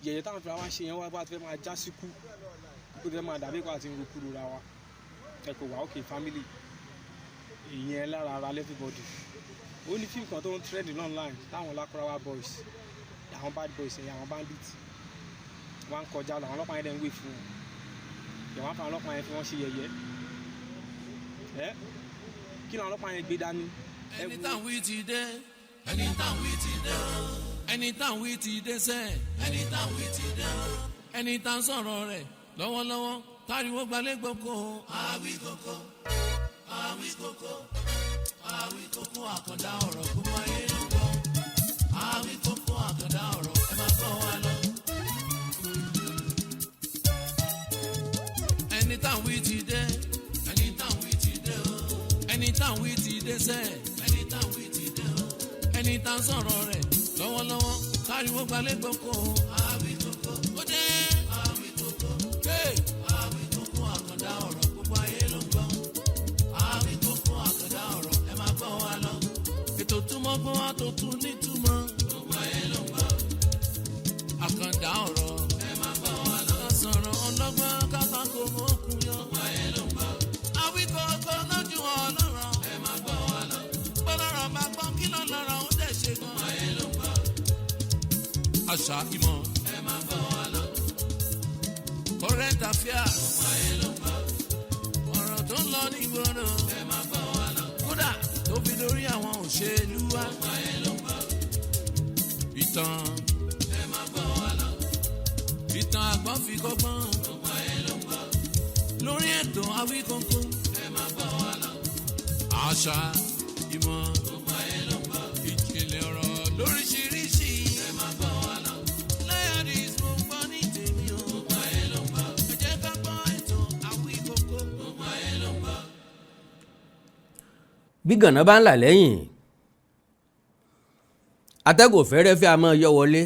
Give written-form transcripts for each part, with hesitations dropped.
Yẹ̀yẹ́ táwọn fúnra wa ń ṣe yẹn wá bá ti fẹ́ máa já síkú, kó ti fẹ́ máa dàbí ìpá àti ìrokúro ra wa. Ẹ kò wá okay family ìyẹn lára ara everybody. Ó ní fíìmù kan tó ń trend online táwọn Lakurawa boys, àwọn bad boys yẹn, àwọn bandits, wọ́n á ń kọjá lọ, àwọn ọlọ́pàá yẹn dẹ̀ ń wé fún wọn. Ìyàwó àwọn ọlọ́pàá yẹn fi wọ́n ṣe yẹ̀yẹ́. Ẹ kí làwọn ọlọ́pàá yẹn gbé dání? Ẹ Ẹni wo táwọn wí ti dé, ẹni táwọn wí ti dé, ẹni táwọn wí ti dé sẹ́, ẹni táwọn wí ti dé, ẹni tá ń sọ̀rọ̀ rẹ̀ lọ́wọ́lọ́wọ́, táriwo gbalẹ̀ gboko. Àwí kókó, àwí kókó, àwí kókó, àkàndá ọ̀rọ̀, gbogbo ayé ló gbọ́. Àwí kókó, àkàndá ọ̀rọ̀, ẹ máa gbọ́ wa lọ. Ẹni táwọn wí ti dé, ẹni táwọn wí ti dé o, ẹni táwọn wí ti dé sẹ́, ẹni táwọn wí ti dé o, ẹni tá ń sọ̀rọ̀ rẹ̀ lọ́wọ́lọ́wọ́, táriwo gbalẹ̀ gboko. Àwí kókó, ó dé, àwí kókó, hey! Àwí kókó, àkàndá ọ̀rọ̀, gbogbo ayé ló ń gbọ́. Àwí kókó, àkàndá ọ̀rọ̀, ẹ máa gbọ́ wa lọ. Ètò túmọ̀ gbọ́n wa tó tún nítumọ̀, gbogbo ayé ló ń gbọ́. Àkàndá ọ̀rọ̀, ẹ máa gbọ́ wa lọ. Sọ̀rọ̀ ọlọ́gbọ́n kábàkó mọ́kùn yọ. Gbogbo ayé ló ń gbọ́. Àwí kókó lójú ọlọ́rọ̀, ẹ máa gbọ́ wa lọ. Bọ́lọ́rọ̀ bá gbọ́ kí lọ́lọ́rọ̀ ó dẹ̀ ṣe gan. Gbogbo ayé ló ń gbọ́. Àṣà ìmọ̀, ẹ máa gbọ́ wa lọ. Current affairs, gbogbo ayé ló ń gbọ́. Ọ̀rọ̀ tó ń lọ nígboro, ẹ máa gbọ́ wa lọ. Kódà tó fi dórí àwọn òṣèlú wa, gbogbo ayé ló ń gbọ́. Ìtàn, ẹ máa gbọ́ wa lọ. Ìtàn àgbọ̀n fi kọ́gbọ́n, gbogbo ayé ló ń gbọ́. Lórí ètò Awíkóńkó, ẹ máa gbọ́ wa lọ. Àṣà ìmọ̀, gbogbo ayé ló ń gbọ́. Ìjìnlẹ̀ ọ̀rọ̀ lóríṣiríṣi, ẹ máa gbọ́ wa lọ. Lẹ́yàdìs mo gbọ́ ní tèmi o, gbogbo ayé ló ń gbọ́. Ẹ jẹ́ ká gbọ́ ètò Awíkóńkó, gbogbo ayé ló ń gbọ́. Bí gànà bá ń là lẹ́yìn, atẹ́gùn fẹ́rẹ́fẹ́ a máa yọ wọlé.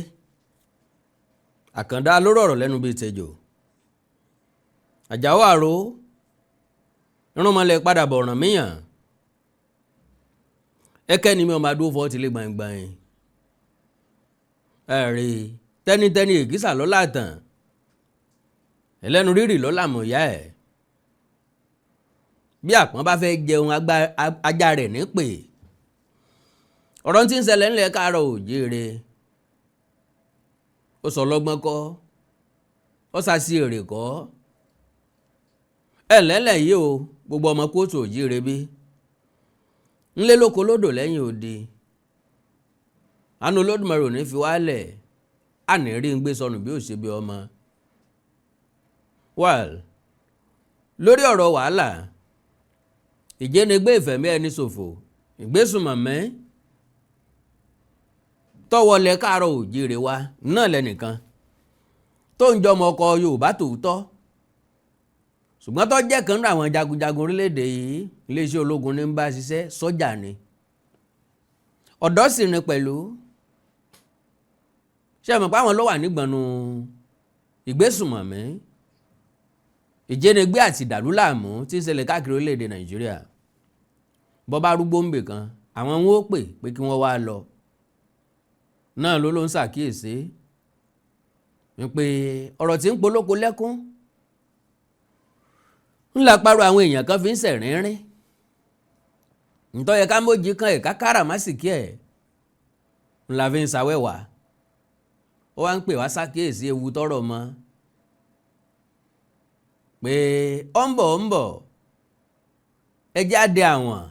Àkàndá lóró ọ̀rọ̀ lẹ́nu bíi tẹ̀jọ́ àjàó àrò irúnmọlẹ̀ padà bọ̀ ọ̀ràn míyàn. Ẹkẹ́ ni mi ọmọ adúró fọ́ tilé gbangban. Ẹ̀rí tẹ́nitẹ́ni èkísà lọ́la tàn, ẹlẹ́nu rírì lọ́la mọ̀ ìyá ẹ̀. Bí àpọ́n bá fẹ́ jẹun, ajá rẹ̀ ní pè. Ọ̀rọ̀ tí ń ṣẹlẹ̀ ńlẹ̀ káàárọ̀ òjíire, ó sọ lọ́gbọ́n kọ́, ó ṣàṣì èrè kọ́. Ẹ lẹ́lẹ̀ yìí o, gbogbo ọmọ kóòtù òjíire bí ńlẹ́ lóko lódò lẹ́yìn odi, àánú Olódùmarè ò ní fi wálẹ̀, àní rí ń gbé sọnù bí ó ṣe bí ọmọ. Well, lórí ọ̀rọ̀ wàhálà ìjínigbé, ìfẹ̀mí ẹni ṣòfò, ìgbésùnmọ̀mí tọwọlẹ̀ káàárọ̀ òjíire wa náà, lẹ́nìkan tó ń jọmọ ọkọ Yorùbá tòótọ́, ṣùgbọ́n tó jẹ́ kan nínú àwọn jagunjagun orílẹ̀-èdè yìí, iléeṣẹ́ ológun ní ń bá ṣiṣẹ́, sọ́jà ni, ọ̀dọ́ sì ni pẹ̀lú. Ṣé ẹ mọ̀ pé àwọn ló wà nígbọ̀nù ìgbésùnmọ̀mí, ìjínigbé àti ìdàlúlàmú tí ń ṣẹlẹ̀ káàkiri orílẹ̀-èdè Nàìjíríà? Bọ́ bá rúgbó ń bè kan, àwọn wọn ó pè pé kí wọ́n wá lọ. Náà ló ń ṣàkíyèsí wípé ọ̀rọ̀ tí ń polóko lẹ́kún ńlá parọ́, àwọn èèyàn kan fi ń sẹ̀rínrín ntọ́ yẹ ká mójì kan ẹ̀ ká káràmásìkí ẹ̀ ńlá fi ń sàwẹ́wà. Ó wá ń pè wá ṣàkíyèsí ewu tọrọ mọ́ pé ó ń bọ̀, ó ń bọ̀. Ẹ jáde àwọn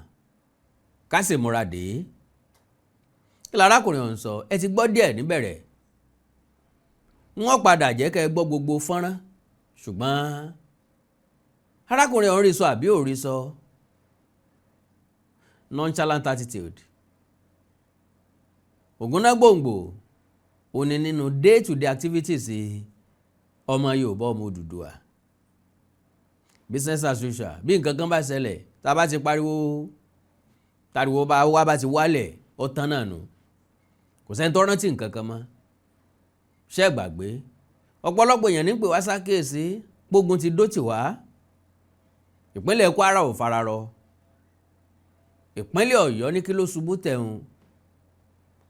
ká sì múra dé. Kí lárákùnrin ọ̀hún sọ? Ẹ ti gbọ́ díẹ̀ níbẹ̀rẹ̀, wọ́n padà jẹ́ kẹ́ ẹ gbọ́ gbogbo fọ́nrán, ṣùgbọ́n arákùnrin ọ̀hún rí sọ àbí ò rí sọ? Nonchalant attitude ògúnná gbòǹgbò òní nínú day to day activities ọmọ Yorùbá, ọmọ Odùduwà. Business as usual. Bí nǹkan kan bá ṣẹlẹ̀, tá a bá ti pariwo, tariwo bá wá bá ti wálẹ̀, ó tán náà nù. Kò sẹ́ni tó rántí nǹkan kan mọ́. Ṣé gbàgbé? Ọ̀pọ̀lọpọ̀ èèyàn ní pè wá sákèésí gbógun ti dó tì wá. Ìpínlẹ̀ Kwara ò fararọ, ìpínlẹ̀ Ọ̀yọ́ ní kí ló ṣubú tẹ̀hún,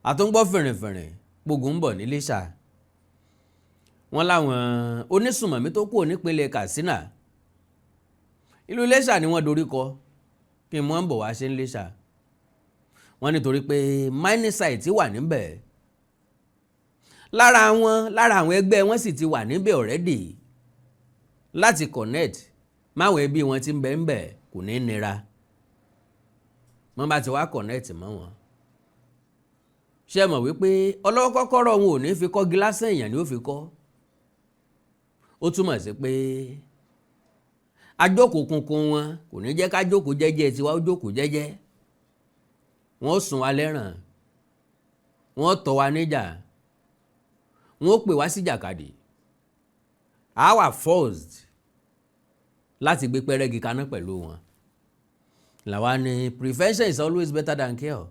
àtúngbọ́ fìrìnfìrìn gbógun ń bọ̀ ní Iléṣà. Wọ́n láwọn onísùmọ̀mí tó kù nípínlẹ̀ Katsina, ìlú Iléṣà ni wọ́n dorí kọ. Kí wọ́n ń bọ̀ wá ṣe ń Iléṣà? Wọ́n nítorí pé mining site wà níbẹ̀ lára wọn, lára àwọn ẹgbẹ́ wọn sì ti wà níbẹ̀ already. Láti connect máwọn ẹbí wọn ti ń bẹ ń bẹ̀ kò ní nira. Wọ́n bá ti wá connect mọ́ wọn, ṣé ẹ mọ̀ wípé ọlọ́wọ́ kọ́kọ́rọ́ wọn ò ní fi kọ́ gíláàsì, èèyàn ni ó fi kọ́. Ó túmọ̀ sí pé ajókòó kunkun wọn kò ní jẹ́ ká jókòó jẹ́jẹ́ tiwa, ó jókòó jẹ́jẹ́. Wọ́n sùn wa lẹ́ràn, wọ́n tọ́ wa níjà, wọ́n pè wá síjàkadì, a wà forced láti gbé pẹ́rẹ́gì kaná pẹ̀lú wọn. Làwa ni prevention is always better than cure.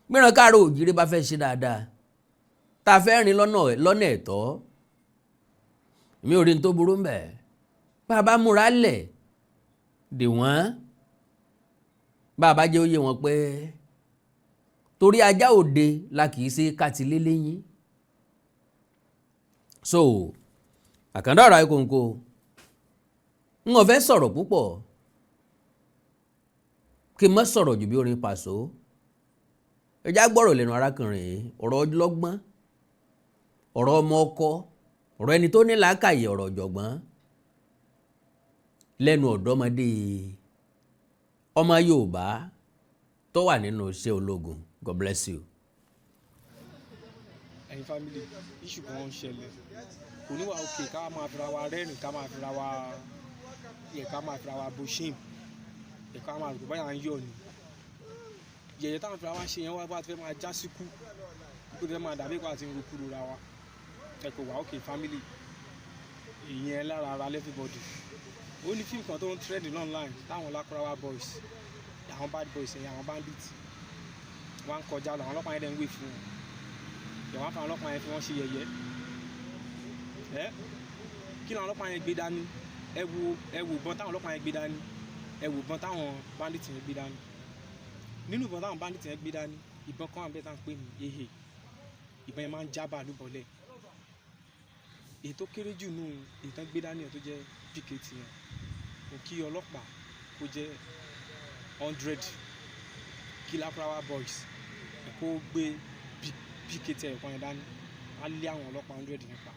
Mìíràn, káàró òjìrè bá fẹ́ ṣe dáadáa, tá a fẹ́ rìn lọ́nà ẹ̀tọ́, mi ò rí ní tó burú mbẹ̀. Bá a bá múra lẹ̀ dè wọ́n, bá a bá jẹ́ ó yé wọn pé torí ajá òde la kì í ṣe kátìlé lẹ́yìn. So àkàndá ọ̀rọ̀ Ayíkòǹkò, n ò fẹ́ sọ̀rọ̀ púpọ̀, kí n má sọ̀rọ̀ jù bí orin Pàṣọ. Ẹ já gbọ́rọ̀ lẹ́nu arákùnrin yìí, ọ̀rọ̀ ọlọ́gbọ́n, ọ̀rọ̀ ọmọ ọkọ, ọ̀rọ̀ ẹni tó ní làákàyè, ọ̀rọ̀ ọ̀jọ̀gbọ́n lẹ́nu ọ̀dọ́mọdé ọmọ Yorùbá tó wà nínú iṣẹ́ ológun. God bless you. Ẹ̀yin family, issue kan ń ṣẹlẹ̀, kò ní wà òkè ká máa fira wa rẹ́rìn, ká máa fira wa yẹ, ká máa fira wa bo shame yẹ, ká máa rò pé báyà ń yọ̀ ni. Yẹ̀yẹ́ táwọn fira wa ṣe yẹn wá bá ti fẹ́ máa já síkú, kó ti fẹ́ máa dàbí kó àti ń ro ra wa. Ẹ kò wá òkè family, ìyẹn lára ara everybody. Ó ní fíìmù kan tó ń trend online táwọn Lakurawa boys, àwọn bad boys yẹn, àwọn bandits, wọ́n á kọjá lọ, àwọn ọlọ́pàá yẹn dẹ̀ ń wé fún wọn yẹ, wọ́n á fa àwọn ọlọ́pàá yẹn fi wọ́n ṣe yẹ̀yẹ́. Ẹ kí làwọn ọlọ́pàá yẹn gbé dání? Ẹ wo, ẹ wo ìbọn táwọn ọlọ́pàá yẹn gbé dání, ẹ wo ìbọn táwọn bandits yẹn gbé dání. Nínú ìbọn táwọn bandits yẹn gbé dání, ìbọn kan wà bẹ́ẹ̀ tá à ń pè ní ehe. Ìbọn yẹn máa ń já bàálù bọ́lẹ̀. Èyí tó kéré jù nù èyí tán gbé dání yẹn tó jẹ́ PKT yẹn, kò kí ọlọ́pàá kó jẹ́ 100, kí Lakurawa boys kó gbé PKT ẹ̀kan yẹn dání, á lé àwọn ọlọ́pàá 100 yẹn pa.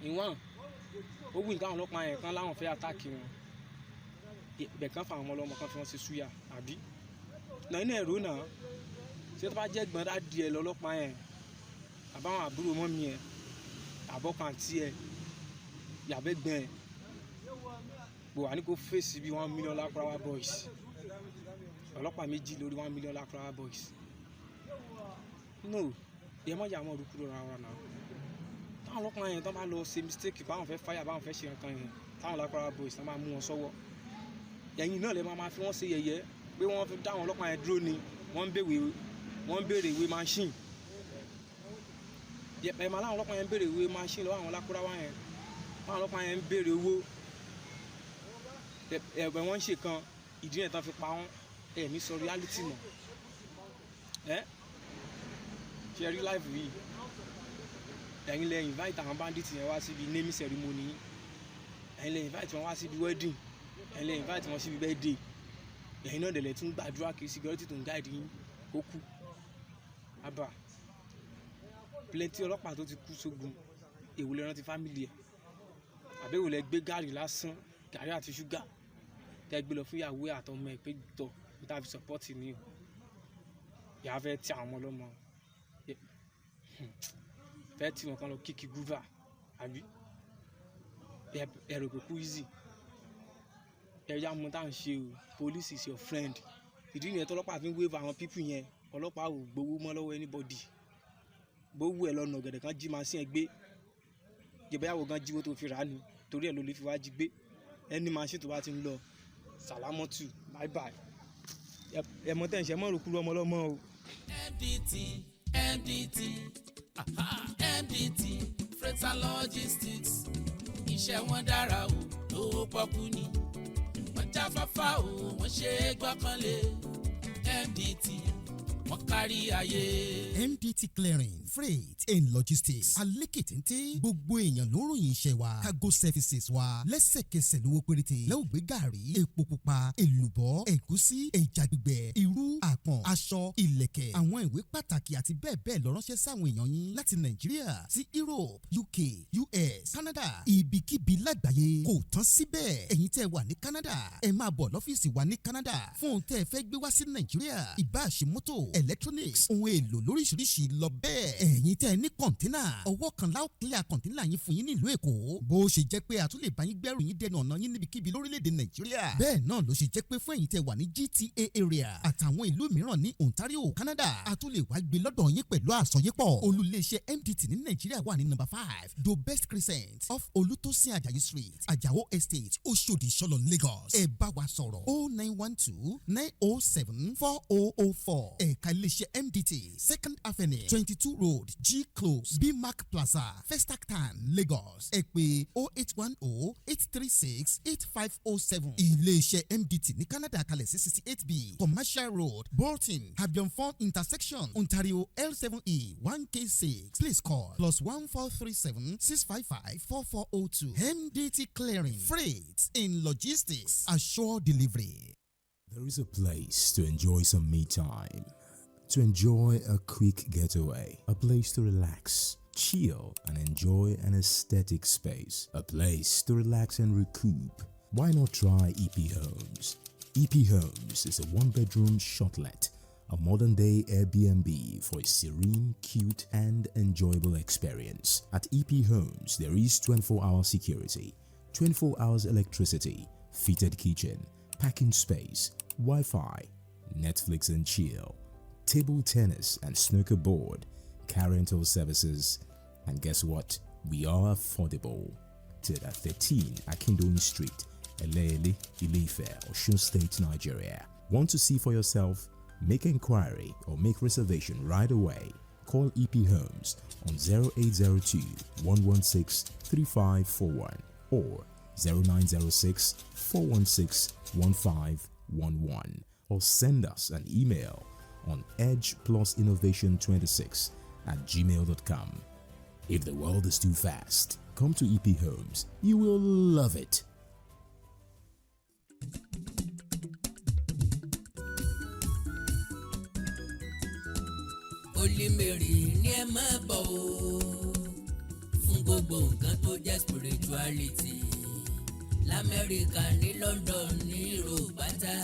Ìwọ̀n ó wù ní káwọn ọlọ́pàá yẹn kan láwọn fẹ́ attack wọn ibẹ̀ kan, fa àwọn ọmọ ọlọ́mọ kan fi wọ́n ṣe súyà àbí náà inú ẹ̀rọ náà. Ṣé tó bá jẹ́ gbọ́n dádì ẹ̀ lọ́lọ́pàá yẹn, àbáwọn àbúrò mọ́mí ẹ̀, àbọ̀kan àǹtí ẹ̀, yàbẹ́gbọ́n ẹ̀ bò wà ní kó fèsì bí 1 million Lakurawa boys, ọlọ́pàá méjì lórí 1 million Lakurawa boys? No, ẹ má yà mọ́ ọdún kúrò rárá náà. Táwọn ọlọ́pàá yẹn tó bá lọ ṣe mistake, báwọn fẹ́ fire, báwọn fẹ́ ṣe nǹkan yẹn, táwọn Lakurawa boys tó máa mú wọn sọ́wọ́, ẹ̀yin náà lè máa fi wọ́n ṣe yẹ̀yẹ́ pé wọ́n fi dá àwọn ọlọ́pàá yẹn dúró ni, wọ́n ń béèrè ìwé machine. Ẹ̀ máa láwọn ọlọ́pàá yẹn ń béèrè ìwé machine lọ́wọ́ àwọn Lakurawa yẹn, táwọn ọlọ́pàá yẹn ń béèrè owó ẹ̀bẹ̀, wọ́n ń ṣe kan ìdí yẹn tán fi pa wọ́n. Ẹ̀ ní sọ reality mọ̀. Ẹ́ ṣe rí life yìí, ẹ̀yin lẹ invite àwọn bandits yẹn wá síbi naming ceremony yín, ẹ̀yin lẹ invite wọn wá síbi wedding, ẹ̀yin lẹ invite wọn síbi birthday, ẹ̀yin náà dẹ̀lẹ̀ tún gbàdúrà kí security tó ń guide yín kó kú. Àbá plenty ọlọ́pàá tó ti kú sógun, èwo lẹ rántí family ẹ̀? Àbí èwo lẹ gbé gàrí lásán, gàrí àti ṣúgà tẹ́ gbé lọ fún ìyàwó ẹ̀ àtọmọ ẹ̀ pé tọ̀ níta fi support ni o? Ìyá fẹ́ tí àwọn ọmọ ọlọ́mọ fẹ́ tí wọn kan lọ kíkì gúvà, àbí ẹ rò pé kú easy? Ẹ yá mọ tá à ń ṣe o. Police is your friend. Ìdí nìyẹn tọ́lọ́pàá fi ń wave àwọn people yẹn. Ọlọ́pàá ò gbowó mọ́ lọ́wọ́ anybody. Gbowó ẹ lọ́nà ọ̀gẹ̀dẹ̀ kan jí machine ẹ gbé, ìyàwó gan jíwó tó fi rà á ni, torí ẹ ló lè fi wá jí gbé ẹni machine tó bá ti ń lọ sàlámọ́tù, bye bye. Ẹ mọ tẹ́ ń ṣe mọ́ òrùkúrú ọmọ ọlọ́mọ o. MDT, MDT, aha, MDT Freight and Logistics, iṣẹ́ wọn dára o, lówó pọ́kú ni wọ́n jáfáfá o, wọ́n ṣe é gbọ́kànlé. MDT. Wọ́n kárí ayé. MDT Clearing Freight and Logistics alékìtìntì, gbogbo èèyàn ló ń ròyìn iṣẹ́ wa. Cargo services wa, lẹ́sẹ̀kẹsẹ̀, lówó péréte lẹ́wọ̀ gbé gàrí, epo pupa, èlùbọ́, ẹ̀gúsí, ẹja gbígbẹ, irú, àpọ̀n, aṣọ, ìlẹ̀kẹ̀, àwọn ìwé pàtàkì àti bẹ́ẹ̀ bẹ́ẹ̀ lọ ránṣẹ́ sáwọn èèyàn yín láti Nàìjíríà sí Europe, UK, US, Canada, ibikíbi lágbàáyé. Kò tán síbẹ̀, ẹ̀yin tẹ́ wà ní Canada, ẹ máa bọ̀ lọ́fíìsì wa ní Canada fún ohun tẹ́ ẹ fẹ́ gbé wá sí Nàìjíríà, ìbáà ṣe mọ́tò, electronics, ohun èlò lóríṣiríṣi lọ bẹ́ẹ̀. Ẹ̀yin tẹ́ ẹ ní container, ọwọ́ kan la ó clear container yín fún yín nílùú Èkó. Bó ṣe jẹ́ pé a tún lè bá yín gbẹ́rù yín dẹnu ọ̀nà yín níbikíbi lórílẹ̀‐èdè Nàìjíríà, bẹ́ẹ̀ náà ló ṣe jẹ́ pé fún ẹ̀yin tẹ́ wà ní GTA area àtàwọn ìlú mìíràn ní Ontario, Canada, a tún lè wá gbé lọ́dọ̀ yín pẹ̀lú àsọyépọ̀. Olú-iléeṣẹ́ MDT ní Nàìjíríà wà ní number 5, Do Best Crescent, off Olútósìn Ajayi Street, Ajao Estate, Oṣòdì Ìṣọlọ̀, Lagos. Ẹ bá wa sọ̀rọ̀ 09129074004. Ẹ̀ka iléeṣẹ́ MDT, Second Avenue, 22 Road, G Close, Bmac Plaza, Festac Town, Lagos. Ẹ pè 08108368507. Iléeṣẹ́ MDT ní Canada kalẹ̀ sí 68B Commercial Road, Bolton, Albion 4 intersection, Ontario, L7E 1K6. Please call +14376554402. MDT Clearing Freight in Logistics, assure delivery. There is a place to enjoy some me time, to enjoy a quick getaway, a place to relax, chill, and enjoy an aesthetic space, a place to relax and recoup. Why not try EP Homes? EP Homes is a one bedroom shortlet, a modern day Airbnb for a serene, cute, and enjoyable experience. At EP Homes, there is 24-hour security, 24 hours electricity, fitted kitchen, parking space, Wi Fi, Netflix and chill, table tennis and snooker board, car rental services, and guess what? We are affordable. To at 13 Akindoyin Street, Eleyele, Ile-Ife, Osun State, Nigeria. Want to see for yourself? Make inquiry or make reservation right away. Call EP Homes on 0802 116 3541 or 0906 416 1511 or send us an email on edgeplusinnovation26@gmail.com. If the world is too fast, come to EP Homes. You will love it. Holy Mary ní ẹ máa bọ̀ o fún gbogbo nǹkan tó jẹ́ spirituality Lamẹ́ríkà, ní London, ní Europe pátá.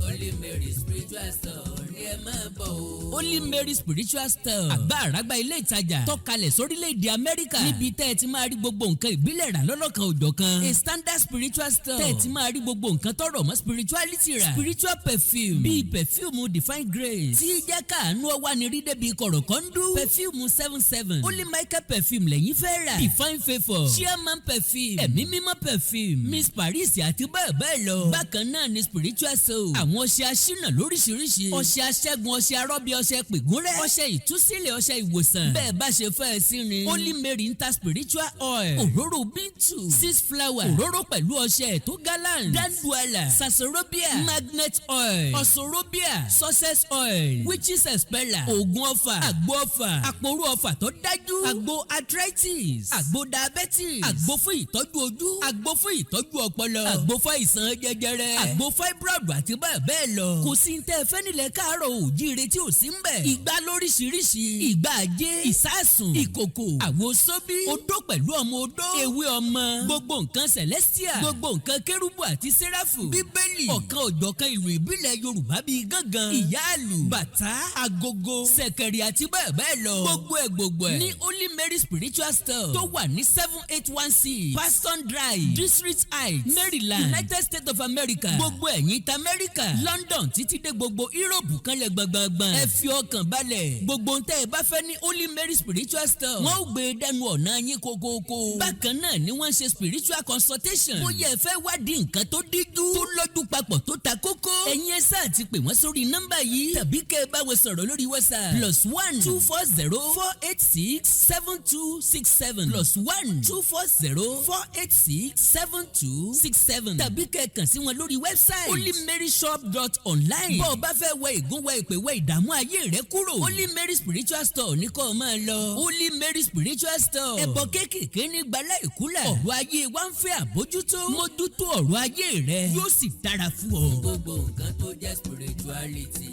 Holy Mary Spiritual Store ní ẹ máa bọ̀ o. Holy Mary Spiritual Store, àgbà àràgbà ilé ìtajà tọ́kalẹ̀ sórílẹ̀-èdè Amẹ́ríkà, níbi tẹ́ ẹ ti máa rí gbogbo nǹkan ìbílẹ̀ rà lọ́lọ́kan òjọ̀kan. A standard spiritual store tẹ́ ẹ ti máa rí gbogbo nǹkan tọrọ mọ́ spirituality rà. Spiritual perfume bíi perfume Divine Grace tí jẹ́ káàánú ọwá ni rí débi kọ̀rọ̀kọ́ndú, perfume 77, Holy Michael perfume lẹ́yìn fẹ́ rà, Divine Favour, Chairman perfume, Ẹ̀mí Mímọ́ perfume, Miss Paris àti bẹ́ẹ̀ bẹ́ẹ̀ lọ. Bákan náà ni spiritual soap, àwọn ọṣẹ aṣínà lóríṣiríṣi, ọṣẹ aṣẹ́gun, ọṣẹ arọ́bí, ọṣẹ pègúnrẹ́, ọṣẹ ìtúsílẹ̀, ọṣẹ ìwòsàn, bẹ́ẹ̀ bá ṣe fẹ́ ẹ sí ni. Holy Mary ń ta spiritual oil, òróró Bíntù, six flower, òróró pẹ̀lú ọṣẹ tó gallant, Danduala, Sasorobia, magnet oil, Ọ̀sọ̀rọ̀bíà, success oil, witches expeller, oògùn ọfà, àgbo ọfà, àpòrú ọfà tó dájú, àgbo arthritis, àgbo diabetes, àgbo fún ìtọ́jú ojú, àgbo fún ìtọ́jú ọpọlọ, àgbo fún àìsàn jẹjẹrẹ, àgbo fibroid àti bẹ́ẹ̀ bẹ́ẹ̀ lọ. Kò sí ní tẹ́ ẹ fẹ́ nílẹ̀ káàárọ̀ òjíire tí ò sí ń bẹ̀. Ìgbà lóríṣiríṣi, ìgbà ajé, ìsásùn, ìkòkò, àwo sóbí, odó pẹ̀lú ọmọ odó, ewé ọmọ, gbogbo nǹkan celestial, gbogbo nǹkan kérúbù àti sẹ́ráfù, Bíbélì, ọ̀kan òjọ̀kan ìlú ìbílẹ̀ Yorùbá bíi gángan, ìyáàlù, bàtá, agogo, ṣẹ̀kẹ̀rì àti bẹ́ẹ̀ bẹ́ẹ̀ lọ. Gbogbo ẹ̀ gbogbo ẹ̀ ní Holy Mary Spiritual Store tó wà ní 7816 Paston Drive, District Heights, Maryland, United States of America. Gbogbo ẹ̀yin ta America, London títí dé gbogbo Europe kanlẹ̀ gbọ̀ngbọ̀ngbọ̀n, ẹ fi ọkàn balẹ̀. Gbogbo ń tẹ́ ẹ bá fẹ́ ní Holy Mary Spiritual Store, wọ́n ó gbé e dẹnu ọ̀nà yín kókókó. Bákan náà ni wọ́n ń ṣe spiritual consultation. Bóyá ẹ fẹ́ wádìí nǹkan tó díjú, tó lọ́jú papọ̀, tó ta kókó, ẹ̀yin ẹ sáà ti pè wọ́n sórí nọ́mbà yìí tàbí kẹ́ ẹ bá wọn sọ̀rọ̀ lórí WhatsApp: +1 240 486 7. 7267 +1 240 486 7267 tàbí kẹ́ kàn sí wọn lórí website holymaryshop.online. Bọ́ ọ bá fẹ́ wẹ ìgún, wẹ ìpè, wẹ ìdààmú ayé rẹ kúrò, Holy Mary Spiritual Store ní kó o máa lọ. Holy Mary Spiritual Store, ẹ̀bọ kéékèèké ní gbalá ìkúlà. Ọ̀rọ̀ ayé wa ń fẹ́ àbójútó. Mójútó ọ̀rọ̀ ayé rẹ, yóò sì dára fún ọ. Gbogbo nǹkan tó jẹ́ spirituality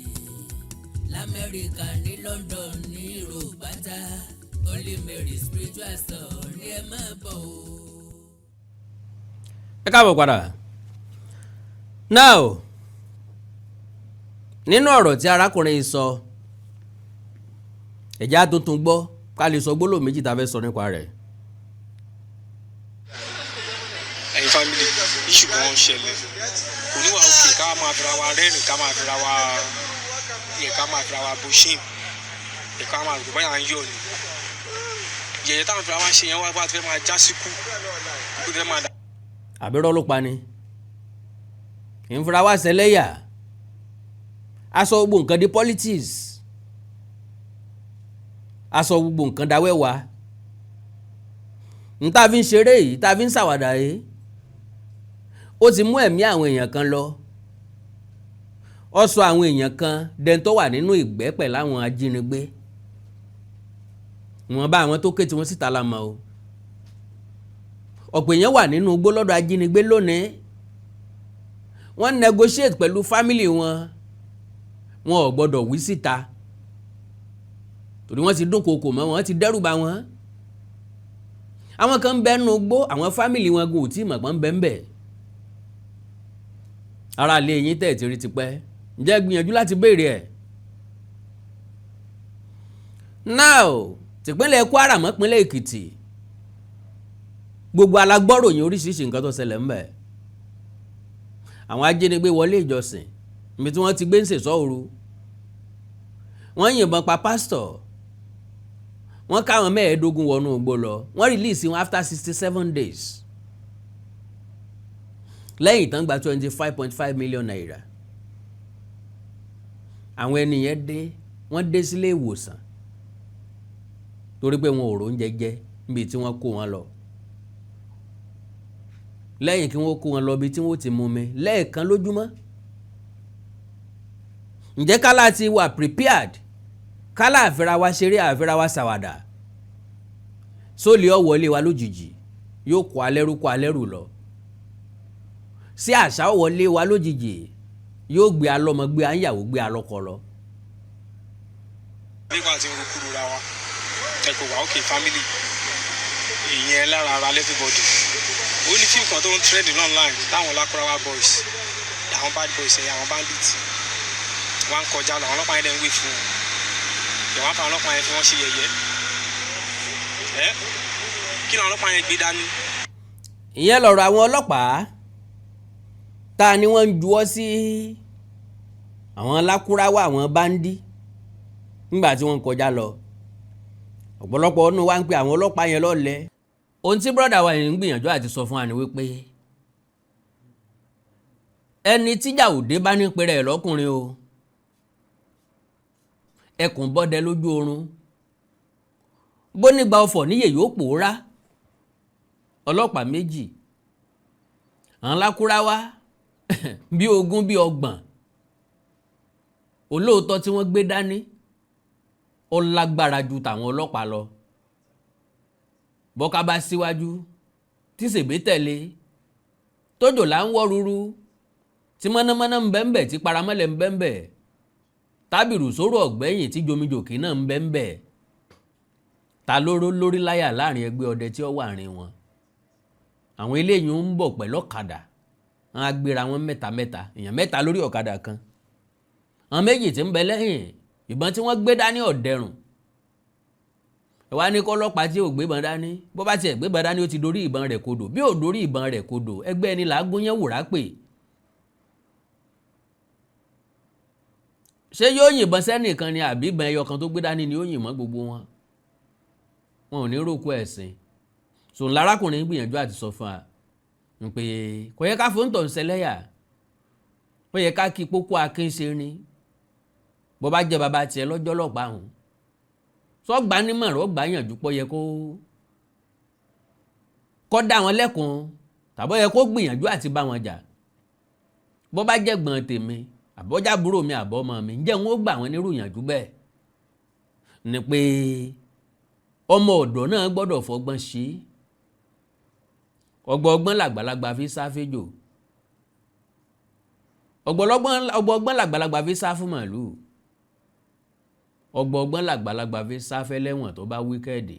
lamẹ́ríkà, ní London, ní Europe pátá, Holy Mary Spiritual Store ní ẹ máa bọ̀ o. Ẹ káàbọ̀ padà. Now, nínú ọ̀rọ̀ tí arákùnrin yìí sọ, ẹ̀já tuntun gbọ́ ká lè sọ gbólóhùn méjì tá a fẹ́ sọ nípa rẹ̀. Ẹ̀yin family, issue kan ń ṣẹlẹ̀, kò ní wà òkè. Ká máa fira wa rẹ́rìn, ká máa fira wa yẹ, ká máa fira wa bó shame yẹ, ká máa rò pé báyà ń yọ̀ ni. Yẹ̀yẹ́ táwọn fira wa ṣe yẹn wá bá ti fẹ́ máa já síkú, kó ti fẹ́ máa dà. Àbírọ́ ló pa ni ìfura wa ṣẹlẹ́yà, aṣọ gbogbo nǹkan di politics, aṣọ gbogbo nǹkan dáwẹ́wà n tá a fi ń ṣeré yìí, tá a fi ń ṣàwàdà yìí, ó ti mú ẹ̀mí àwọn èèyàn kan lọ. Ó sọ àwọn èèyàn kan dẹni tó wà nínú ìgbẹ́ pẹ̀lú àwọn ajínigbé. Wọ́n bá àwọn tó ké tí wọ́n síta la mọ̀ o. Ọ̀pọ̀ èèyàn wà nínú igbó lọ́dọ̀ ajínigbé lónìí. Wọ́n negotiate pẹ̀lú family wọn, wọn ò gbọ́dọ̀ wí síta torí wọ́n ti dúnkookò mọ́ wọn, ti dẹ́rù bà wọ́n. Àwọn kan ń bẹ nínú igbó, àwọn family wọn gan ò tí ì mọ̀ pọ́n bẹ́ẹ̀ bẹ́ẹ̀. Ara ilé yín tẹ̀ ti rí tipẹ́, ǹjẹ́ gbìyànjú láti béèrè ẹ̀? Now, tìpínlẹ̀ Kwara mọ́ pínlẹ̀ Èkìtì, gbogbo alágbọ́ròyìn oríṣiríṣi nǹkan tó ṣẹlẹ̀ ńbẹ̀. Àwọn ajínigbé wọlé ìjọsìn níbi tí wọ́n ti gbé ń ṣèṣọ́ òru, wọ́n yìnbọn pa pásítọ̀, wọ́n káwọn 15 wọnú igbó lọ. Wọ́n release wọn after 67 days, lẹ́yìn tán gba ₦25.5 million. Àwọn ènìyàn dé, wọ́n dé sílé ìwòsàn torí pé wọn ò róúnjẹ jẹ níbi tí wọ́n kó wọn lọ. Lẹ́yìn kí wọ́n kó wọn lọ bí tí wọ́n ti mú mi lẹ́ẹ̀kan lójúmọ́. Ǹjẹ́ kálá ti wà prepared? Kálá àfẹ́ra wa ṣeré, àfẹ́ra wa ṣàwàdà, sólè ọ̀ wọlé wa lójijì, yóò kó alẹ́rú, kó alẹ́rù lọ sí àṣà wọlé wa lójijì, yóò gbé alọ́mọ, gbé àyàwó, gbé alọ́kọ lọ. Nígbà tí ń ro kúrò ra wa, ẹ kò wá òkè. Family, ìyẹn lára ara everybody. Ó ní fíìmù kan tó ń trend online táwọn Lakurawa boys, àwọn bad boys ẹ̀yà, àwọn bandits, wọ́n ń kọjá lọ, àwọn ọlọ́pàá yẹn dẹ̀ ń wé fún wọn. Ìwọ́n fa àwọn ọlọ́pàá yẹn fi wọ́n ṣe yẹ̀yẹ́ ẹ́. Kí ni àwọn ọlọ́pàá yẹn gbé dání? Ìyẹn lọ̀rọ̀ àwọn ọlọ́pàá ta ni wọ́n ń juwọ́ sí àwọn Lakurawa, àwọn bandit, nígbà tí wọ́n ń kọjá lọ. Ọ̀pọ̀lọpọ̀ ọ̀nù wa ń pe àwọn ọlọ́pàá yẹn lọ́lẹ̀. Ohun tí brother wa yìí ń gbìyànjú àti sọ fún wa ni wípé ẹni tíjà òde bá ní pẹrẹ ẹ̀ lọ́kùnrin o, ẹkùn bọ́dẹ lójú oorun, bó nígbà ọfọ̀ níyè yóò pòórá. Ọlọ́pàá méjì, àwọn Lakurawa bí 20, bí 30, olóòótọ́ tí wọ́n gbé dání ó lágbára ju tàwọn ọlọ́pàá lọ. Bọ́ká bá síwájú tí sèbé tẹ̀lé, tójò là ń wọ́ ruru, tí mọ́nàmọ́ná ń bẹ́ńbẹ́, tí paramọ́lẹ̀ ń bẹ́ńbẹ́, tábìrù sóró ọ̀gbẹ́yìn, tí jomijòkè náà ń bẹ́ńbẹ́, ta lóró lórí láyà láàrin ẹgbẹ́ ọdẹ tí ó wà rìn wọn? Àwọn eléyìí ń bọ̀ pẹ̀lú ọ̀kadà, wọn á gbéra wọn mẹ́ta mẹ́ta, èèyàn mẹ́ta lórí ọ̀kadà kan. Àwọn méjì tí ń bẹ lẹ́yìn, ìbọn tí wọ́n gbé dání ọ̀dẹ̀rùn. Ẹ wá ní kọ́lọ́pàá tí ò gbébọn dání, bó bá tiẹ̀ gbébọn dání, ó ti dorí ìbọn rẹ̀ kodò. Bí ò dorí ìbọn rẹ̀ kodò, ẹgbẹ́ ẹni là á gúnyán wùrà pè. Ṣé yóò yìnbọn sẹ́nìkan ni, àbí ìbọn ẹyọ kan tó gbé dání ni yóò yìnbọn gbogbo wọn? Wọn ò ní rókò ẹ̀sìn sòun. Lárákùnrin gbìyànjú àti sọ fún wa pé kò yẹ ká fóńtọ̀ ń ṣẹlẹ́yà, ó yẹ ká kí pópó akínṣe ni. Bó bá jẹ́ bàbá tiẹ̀ lọ́jọ́ lọ́pàá hùn. Sọ́gbà nímọ̀ràn, ó gbà yànjú pọ̀ yẹ kó dá wọn lẹ́kun, tàbọ̀ yẹ kó gbìyànjú àti bá wọn jà? Bó bá jẹ́gbọ́n tèmi, àbọ́jábúrò mi, àbọ́mọ mi, ǹjẹ́ wọn ó gbà wọ́n nírú ìyànjú bẹ́ẹ̀? Ni pé ọmọ ọ̀dọ́ náà gbọ́dọ̀ fọgbọ́n ṣe é. Ọgbọ́n làgbàlagbà fi sá féjò, ọgbọ́n làgbàlagbà fi sá fún màlúù, ọgbọ́n làgbàlagbà fi sá fẹ́lẹ́wọ̀n tó bá wicked.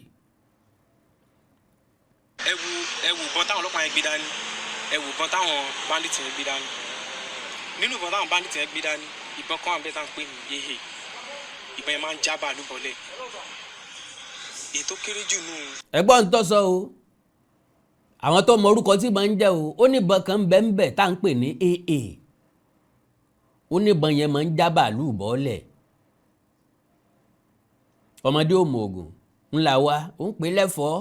Ẹ wo ìbọn táwọn ọlọ́pàá yẹn gbé dání, ẹ wo ìbọn táwọn bandit yẹn gbé dání. Nínú ìbọn táwọn bandit yẹn gbé dání, ìbọn kan wà bẹ́ẹ̀ tá à ń pè ní yehe. Ìbọn yẹn máa ń já bàálù bọ́lẹ̀, èyí tó kéré jù nù. Ẹ̀gbọ́n ń tọ́sọ o, àwọn tó mọ orúkọ tí ìbọn ń jẹ́ o. Ó ní ìbọn kan bẹ́ẹ̀ tá à ń pè ní AA. Ó ní ìbọn yẹn máa ń já bàálù bọ́lẹ̀. Ọmọdé ò mọ ògùn ńlá wa, ó ń pè lẹ́fọ̀ọ́.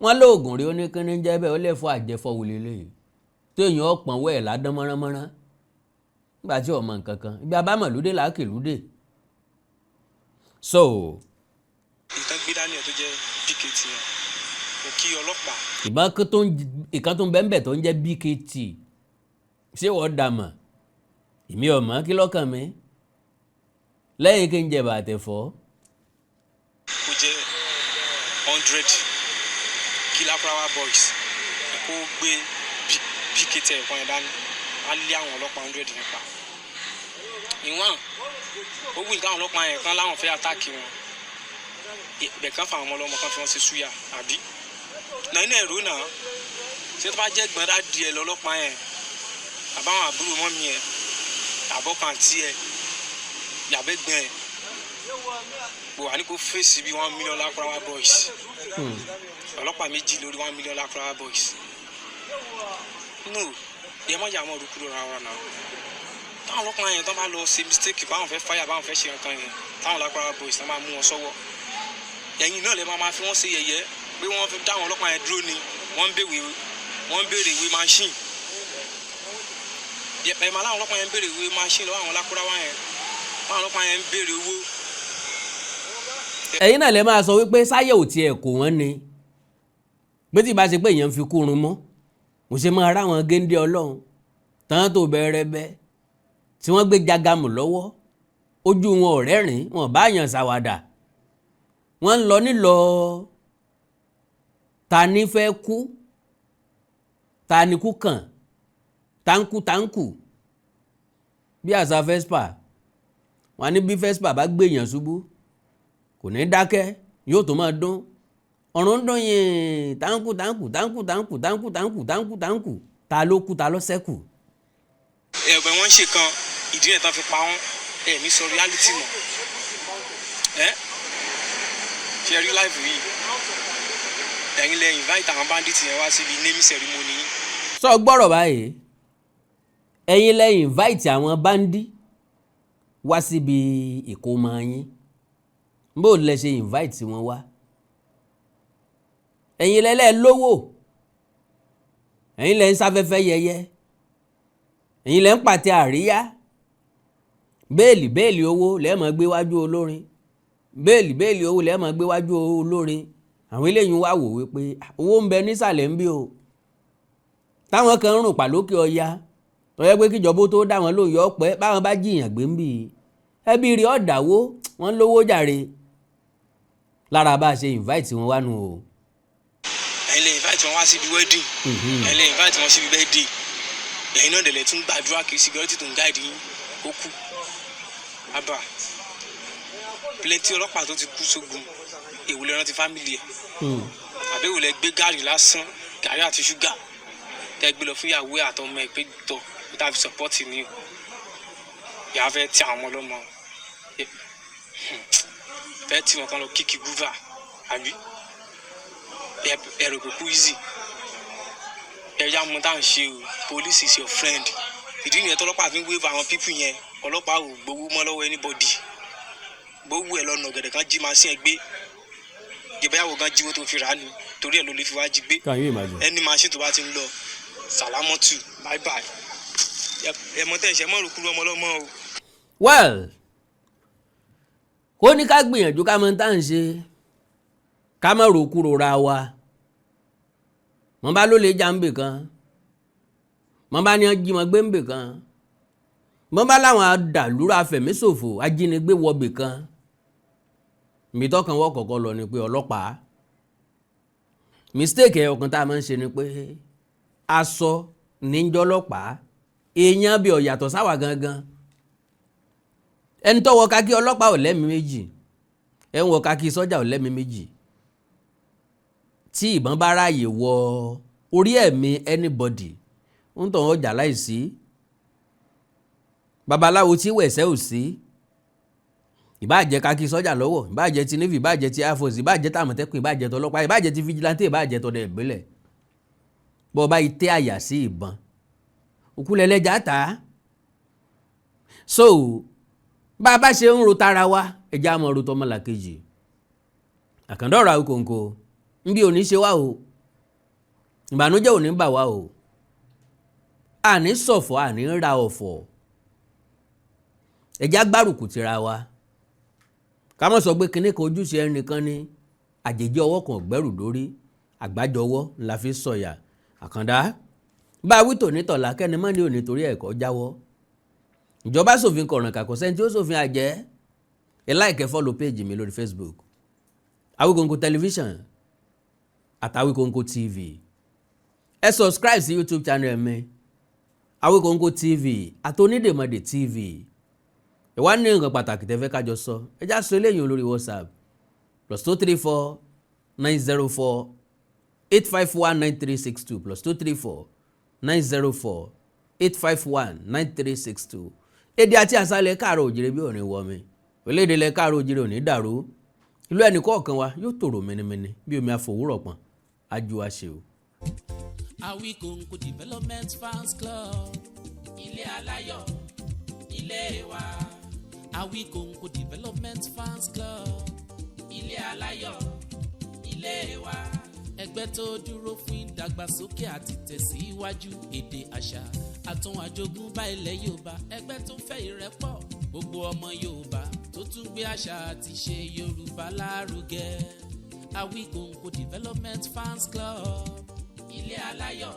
Wọ́n lóògùn rí, ó ní kíní jẹ́ bẹ́ẹ̀? Ó lẹ́fọ̀ọ́ àjẹfọ́ lélẹ̀ téèyàn ọ̀pọ̀n wẹ̀ ládán mọ́ránmọ́rán nígbà tí ọmọ nǹkan kan ibi abámọ̀lúdé làákèlúdé so. Èyí tó gbé dání yẹn tó jẹ́ BKT yẹn, kò kí ọlọ́pàá. Ìbọn kan tó ń ìkan tó ń bẹ́ẹ̀ tó ń jẹ́ BKT, ṣé wọ́n dà mọ̀? Èmi ò mọ̀. Kí lọ́kàn mi lẹ́yìn kí n jẹ bàtẹ̀fọ́. Kó jẹ́ 100 kí Lakurawa boys kó gbé BKT ẹ̀kan yẹn dání, á lé àwọn ọlọ́pàá 100 yẹn pa. Ìwọ̀n ó wù ní káwọn ọlọ́pàá yẹn kan láwọn fẹ́ attack wọn ibẹ̀, kan fa àwọn ọmọ ọlọ́mọ kan fi wọ́n ṣe súyà àbí náà inú ẹ̀rọ náà. Ṣé tó bá jẹ́ gbọ́n dá ẹ lọ́lọ́pàá yẹn, àbáwọn àbúrò mọ́mí ẹ̀, àbọ̀kan àti ẹ̀, yàbẹ́gbọ́n ẹ̀ bò wà ní kó fèsì bí 1 million Lakurawa boys, ọlọ́pàá méjì lórí 1 million Lakurawa boys? No, ẹ má yà mọ́ ọdún kúrò rárá náà. Táwọn ọlọ́pàá yẹn tó bá lọ ṣe mistake, báwọn fẹ́ fire, báwọn fẹ́ ṣe nǹkan yẹn, táwọn Lakurawa boys tó máa mú wọn sọ́wọ́, ẹ̀yin náà lè máa fi wọ́n ṣe yẹ̀yẹ́ pé wọ́n fi dá àwọn ọlọ́pàá yẹn dúró ni wọ́n ń béèrè ìwé machine. Ẹ̀ máa láwọn ọlọ́pàá yẹn ń béèrè ìwé machine lọ́wọ́ àwọn Lakurawa yẹn, àwọn ọlọ́pàá yẹn ń béèrè owó. Ẹ̀yin náà lè máa sọ wípé sáyẹ̀ ò tiẹ̀ kò wọ́n ni pé tí ìbá ṣe pé èèyàn fi kúrun mọ́, mo ṣe máa ráwọn géńdé ọlọ́run tán tó bẹ̀rẹ̀ bẹ́ tí wọ́n gbé jagamu lọ́wọ́, ojú wọn ò rẹ́rìn, wọn bá yàn ṣàwàdà, wọ́n ń lọ nílọ. Ta ní fẹ́ kú? Ta ní kú kàn? Táǹkù táǹkù bí àṣà Vespa wọn ní, bí Vespa bá gbèyàn ṣubú, kò ní dákẹ́, yóò tó máa dún, ọ̀run dún yìn, táǹkù táǹkù táǹkù táǹkù táǹkù táǹkù táǹkù táǹkù. Ta ló kú? Ta ló ṣẹ́kù? Ẹ̀bẹ̀ wọ́n ń ṣe kan, ìdí ẹ̀ tán fi pa wọ́n. Ẹ̀ ní sọ reality mọ̀ ẹ́ ṣe rí live yìí. Ẹ̀yin lẹ invite àwọn bandits yẹn wá síbi naming ceremony yín. Sọ gbọ́rọ̀ báyìí, ẹ̀yin lẹ invite àwọn bandit wá síbi ìkómọ yín. Bó lẹ ṣe invite wọn wá? Ẹ̀yin lẹ́lẹ́ lówó, ẹ̀yin lẹ ń sáfẹ́fẹ́ yẹyẹ, ẹ̀yin lẹ ń pàtẹ àríyá, bale bale owó lẹ́ẹ̀mọ́ gbé wájú olórin, bale bale owó lẹ́ẹ̀mọ́ gbé wájú olórin. Àwọn eléyìí wá wò wípé owó ń bẹ nísàlẹ̀ ń bí o, táwọn kan ń rùn pàlókè ọya tó yẹ pé kíjọba tó dá wọn lóyún ọpẹ, báwọn bá jiyàn gbé ń bì í, ẹbí rí ọ̀dàwó wọn lówó jàre lára bá a ṣe invite wọn wá nù o. Ẹ̀yin lẹ invite wọn wá síbi wedding, ẹ̀yin lẹ invite wọn síbi birthday. Ẹ̀yin náà dẹ̀ lẹ tún gbàdúrà kí security tó ń guide yín kó kú. Àbá plenty ọlọ́pàá tó ti kú sógun, èwo lẹ rántí family ẹ̀? Àbí èwo lẹ gbé gàrí lásán, gàrí àti ṣúgà tẹ gbé lọ fún ìyàwó ẹ̀ àtọmọ ẹ̀ pé tọ̀ tá a fi support ni o? Ìyá fẹ́ ti àwọn ọmọ ọlọ́mọ, fẹ́ tí wọn kan lọ kíkì gúfà, àbí ẹ̀rọ pé kú easy. Ẹ yá mọ tá à ń ṣe o. Police is your friend. Ìdí nìyẹn tọ́lọ́pàá fi ń wave àwọn people yẹn. Ọlọ́pàá ò gbowó mọ́ lọ́wọ́ anybody. Gbowó ẹ̀ lọ́nà ọ̀gẹ̀dẹ̀ kan jí machine ẹ̀ gbé, ìbáyàwó gan jíwó tó fi rà á ni, torí ẹ̀ ló lè fi wá jí gbé. Can you imagine? Ẹni machine tó bá ti ń lọ sàlámọ́tù, bye bye. Ẹ mọ tẹ́ ẹ̀ ṣe mọ́ òrùkúrú ọmọ ọlọ́mọ o. Well, Ó ní ká gbìyànjú ká mọ tá à ń ṣe, ká má rò kúrò ra wa. Wọ́n bá ló lè jà ń bè kan, wọ́n bá ní jí wọn gbé ń bè kan, wọ́n bá láwọn adàlúrà afẹ̀míṣòfò ajínigbé wọbè kan, ibi tọkàn wọ́n kọ̀ọ̀kan lọ ni pé ọlọ́pàá. Mistake ẹ̀ ọ̀kan tá a máa ń ṣe ni pé aṣọ níjọ́lọ́pàá, èèyàn bí ọ̀yàtọ̀ sáwà gangan. Ẹni tó wọ kakí ọlọ́pàá ò lẹ́mìí méjì, ẹ̀ ń wọ kakí sọ́jà ò lẹ́mìí méjì. Tí ìbọn bá ráàyè wọ orí ẹ̀mí anybody, ń tàn ọjà láìsí babaláwo tí wẹ̀sẹ̀ ò sí. Ìbáà jẹ́ kakí sọ́jà lọ́wọ́, ìbáà jẹ́ ti navy, ìbáà jẹ́ ti air force, ìbáà jẹ́ tàmọ̀tẹ́kùn, ìbáà jẹ́ tọlọ́pàá, ìbáà jẹ́ ti vigilante, ìbáà jẹ́ tọdẹ ìbílẹ̀, bọ́ ọba yìí tẹ́ àyà sí ìbọn, òkú lẹ́lẹ́jà tà á. So bá a bá ṣe ń ro tara wa, ẹja á mọ̀ ro tọmọlàkejì. Àkàndọ̀rọ̀ Àwíkòǹkò ń bí òní ṣe wá o, ìbànújẹ́ òní bà wá o, àní ṣọ̀fọ̀, àní ra ọ̀fọ̀. Ẹja gbárùkù tira wa, ká má sọ pé kinní kan ojúṣe ẹnìkan ni. Àjèjì ọwọ́ kan gbẹ́rù dórí, àgbájọwọ́ la fi sọ̀yà. Àkàndá bá a wí tòní tọ̀la, kẹ́ni mọ́ ní òní torí ẹ̀kọ́ jáwọ́. Ìjọba ṣòfin kọ̀ràn kàkọ́ sẹ́ni tí ó ṣòfin àjẹ́. Ẹ like, follow page mi lórí Facebook, Awikonko Television àti Awikonko TV. Ẹ subscribe sí YouTube channel mi, Awikonko TV àti Onídèmọdè TV. Ẹ wá ní nǹkan pàtàkì tẹ́ fẹ́ kájọ sọ, ẹ já sọ eléyìí lórí WhatsApp, +234 904 851 9362, +234 904 851 9362. Èdè àti àṣàlẹ̀ káàrọ̀ òjìrè bí òrìn wọ mi, orílẹ̀-èdè ilẹ̀ káàrọ̀ òjìrè ò ní dàrú. Ìlú ẹnì kọ̀ọ̀kan wa yóò tòrò mẹ́nimẹ́ni bí omi àfòwúrọ̀ pọ̀n ajú wa ṣe o. Awikonko Development Fans Club, ilé aláyọ̀ ilé wa. Awikonko Development Fans Club, ilé aláyọ̀ ilé wa. Ẹgbẹ́ tó dúró fún ìdàgbàsókè àti tẹ̀síwájú èdè, àṣà àtún àjogúnbá ilẹ̀ Yorùbá. Ẹgbẹ́ tó fẹ́ ìrẹ́pọ̀ gbogbo ọmọ Yorùbá, tó tún gbé àṣà àti ṣe Yorùbá lárugẹ. Awikonko Development Fans Club, ilé aláyọ̀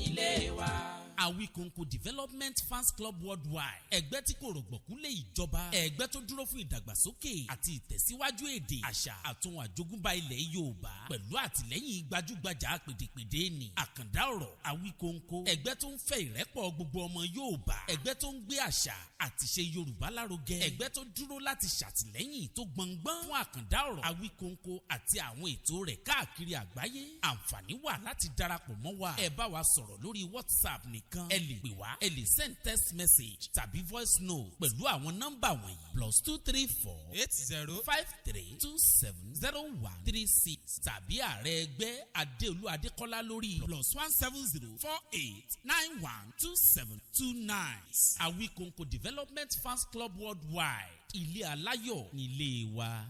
ilé wa. Awikonko Development Fans Club Worldwide, ẹgbẹ́ tí kò rọ̀gbọ̀kú lé ìjọba, ẹgbẹ́ tó dúró fún ìdàgbàsókè àti ìtẹ̀síwájú èdè, àṣà àtún àjogúnbá ilẹ̀ Yorùbá, pẹ̀lú àtìlẹ́yìn gbajúgbajà pèdèpèdè ní Àkàndá Ọ̀rọ̀ Awikonko. Ẹgbẹ́ tó ń fẹ́ ìrẹ́pọ̀ gbogbo ọmọ Yorùbá, ẹgbẹ́ tó ń gbé àṣà àti ṣe Yorùbá lárugẹ, ẹgbẹ́ tó dúró láti ṣàtìlẹ́yìn tó gbọngbọ́n fún Àkàndá Ọ̀rọ̀ Awikonko àti àwọn ètò rẹ̀ káàkiri àgbáyé. Àǹfààní wà láti darapọ̀ mọ́ wa. Ẹ bá wa sọ̀rọ̀ lórí WhatsApp nìkan, ẹ lè pè wá, ẹ lè send text message tàbí voice note pẹ̀lú àwọn nọ́mbà wọ̀nyí: +234 80 53270136, tàbí ààrẹ ẹgbẹ́ Adéolú Adékọ́lá lórí +1 70 48 91 27 29. Awikonko Development Fans Club Worldwide, ilé aláyọ̀ nílé wa.